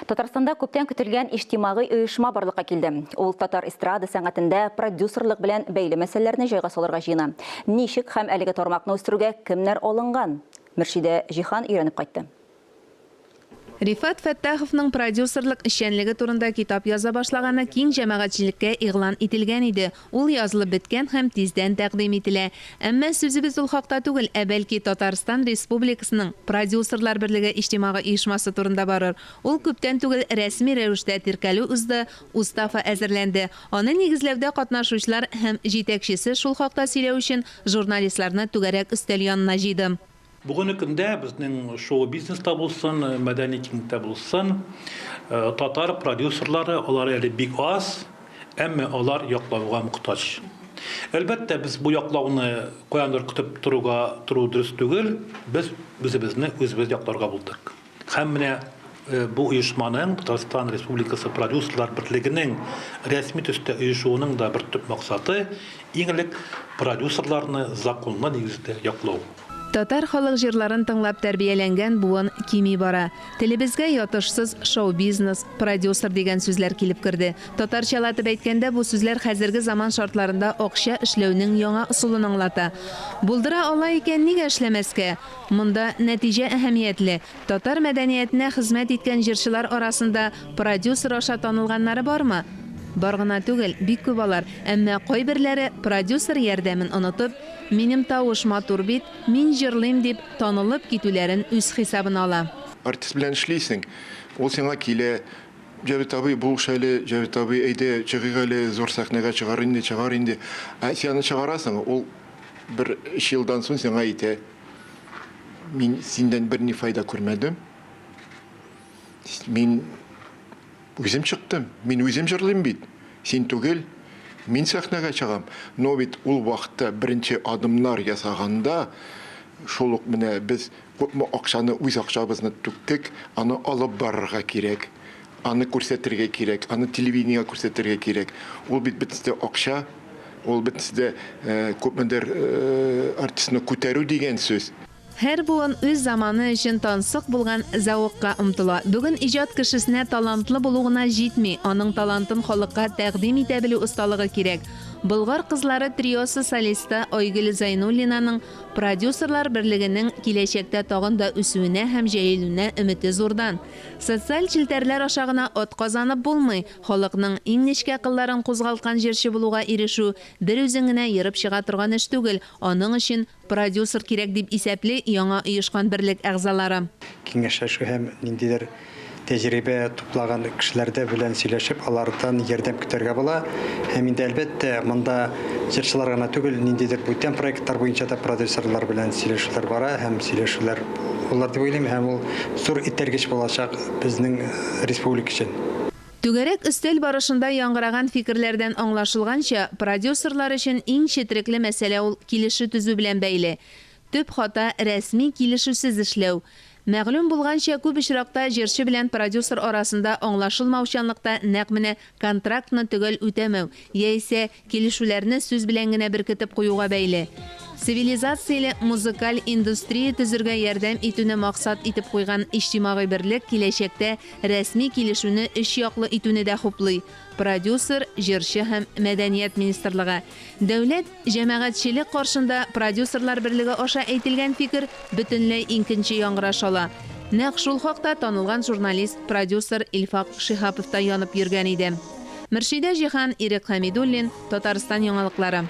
Татарстанда күптән көтелгән иҗтимагый оешма барлыкка килде. Ул татар эстрада сәнгатендә продюсерлык белән бәйле мәсьәләләрне җайга салырга җыена. Ничек һәм әлеге тармакны үстерүгә кемнәр алынган? Мөршидә Җиһан өйрәнеп кайтты. Рифат Фәттаховның продюсерлык эшчәнлеге турында китап яза башлаганы киң җәмәгатьчелеккә игълан ителгән иде. Ул язылып беткән һәм тиздән тәкъдим ителә. Әмма сүзебез ул хакта түгел, ә бәлки Татарстан Республикасының Продюсерлар берлеге иҗтимагый оешмасы турында барыр. Ул күптән түгел рәсми рәвештә теркәлү узды, уставы әзерләнде. Аны нигезләүдә катнашучылар һәм җитәкчесе шул хакта сөйләү өчен журналистларны түгәрәк өстәл янына җыйды. Бүгенге көндә безнең шоу-бизнеста булсын, мәдәни киңлектә булсын, татар продюсерлары, алар әле бик аз, әмма алар яклауга мохтаҗ. Әлбәттә, без бу яклауны каяндыр көтеп торуга тору дөрес түгел, без үзебезне үзебез якларга булдык. Һәм менә бу оешманың, Татарстан Республикасы Продюсерлар берлегенең рәсми төстә оешуының да бер төп максаты, иң элек продюсерларны законлы нигездә яклау. Татар халык җырларын тыңлап тәрбияләнгән буын кими бара. Телебезгә ятышсыз шоу-бизнес, продюсер дигән сүзләр килеп керде. Татарчалатып әйткәндә, бу сүзләр хәзерге заман шартларында акча эшләүнең яңа ысулын аңлата. Булдыра ала икән, нигә эшләмәскә? Монда нәтиҗә әһәмиятле. Татар мәдәниятенә хезмәт иткән җырчылар арасында продюсер аша танылганнары бармы? Бар гына түгел, бик күп алар. Әмма кайберләре продюсер ярдәмен онытып, минем тавыш матур бит, мин җырлыйм дип, танылып китүләрен үз хисабына ала. Артист белән эшлисең, ул сиңа килә, Җәвит абый, булыш әле, Җәвит абый, әйдә, чыгыйк әле, зур сәхнәгә чыгар инде, чыгар инде. Ә син аны чыгарасың, ул бер өч елдан соң сиңа әйтә, Мин синдән берни файда күрмәдем. Мин үзем чыктым, мин үзем җырлыйм бит. Син түгел. Мин сәхнәгә чыгам. Но бит ул вакытта беренче адымнар ясаганда, шул ук менә без күпме акчаны, үз акчабызны түктек, аны алып барырга кирәк, аны күрсәтергә кирәк, аны телевидениегә күрсәтергә кирәк. Ул бит бөтенесе дә акча. Ул бит сездә күпмедер артистны күтәрү дигән сүз. Һәр буын үз заманы өчен тансык булган зәвыкка омтыла. Бүген иҗат кешесенә талантлы булу гына җитми, аның талантын халыкка тәкъдим итә белү осталыгы кирәк. Болгар кызлары триосы солисты Айгөл Зәйнуллинаның Продюсерлар берлегенең киләчәктә тагын да үсүенә һәм җәелүенә өмете зурдан. Социаль челтәрләр аша гына ат казанып булмый, Халыкның иң нечкә кылларын кузгалткан җырчы булуга ирешү бер үзең генә ерып чыга торган эш түгел, аның өчен продюсер кирәк, дип исәпли яңа оешкан берлек әгъзалары. Киңәшләшү һәм ниндидер тәҗрибә туплаган кешеләрдә белән сөйләшеп, алардан ярдәм көтәргә була. Һәм инде, әлбәттә, монда җырчылар гына түгел, ниндидер бүтән проектлар буенча да продюсерлар белән сөйләшүләр бара һәм сөйләшүләр булыр дип уйлыйм һәм ул зур этәргеч булачак безнең республика өчен. Түгәрәк өстәл барышында яңгыраган фикерләрдән аңлашылганча, продюсерлар өчен иң четерекле мәсьәлә ул килешү төзү белән бәйле. Төп хата, рәсми килешүсез эшләү. Мәгълүм булганча, күп очракта җырчы белән продюсер арасында аңлашылмаучанлык та нәкъ менә контрактны төгәл үтәмәү, яисә килешүләрне сүз белән генә беркетеп куюга бәйле. Цивилизацияле музыкаль индустрия төзергә ярдәм итүне максат итеп куйган иҗтимагый берлек киләчәктә рәсми килешүне өч яклы итүне дә хуплый, продюсер, җырчы һәм мәдәният министрлыгы. Дәүләт, җәмәгатьчелек каршында Продюсерлар берлеге аша әйтелгән фикер бөтенләй инкенче яңгыраш ала. Нәкъ шул хакта танылган журналист, продюсер Илфак Шиһапов та янып йөргән иде. Мөршидә Җиһан, Ирек Хәмидуллин, Татарстан яңалыклары.